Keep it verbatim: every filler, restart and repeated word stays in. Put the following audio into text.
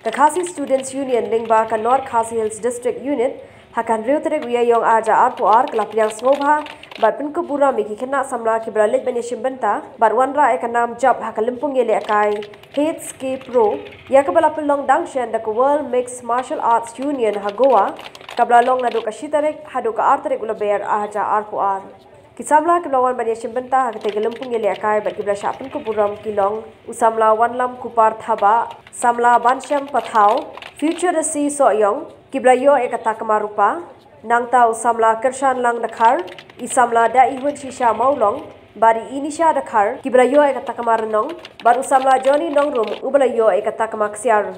Ka Khasi Students Union lyngba ka North Khasi Hills District Unit ha ka hynriew tarik u Ïaiong arhajar arphew ar ka la pdiang sngewbha bad pynkup burom ïa ki khynnah samla kiba la leit ban ïashimbynta bad wanrah ïa ka nam jop ha ka lympung ïalehkai HK Pro, ïa kaba la pynlong dang shen da ka World Mixed Martial Arts Union ha Goa, kaba la long naduh ka shi tarik haduh ka ar tarik u Lber arhajar arphew ar. Ki samla kiba la wan ban ïashimbynta ha katei ka lympung ïalehkai bad kiba la shah pynkup burom ki long u samla Wanlam Kupar Thabah, samla Banshem Pathaw, Futuresi Sohiong, kiba la ïoh ïa ka takma rupa, nangta u samla Kyrshanlang Dkhar, i samla Daihun Shisha Mawlong, bad i Inisha Dkhar, kiba la ïoh ïa ka takma rnong, bad u samla Johnny Nongrum uba la ïoh ïa ka takma ksiar.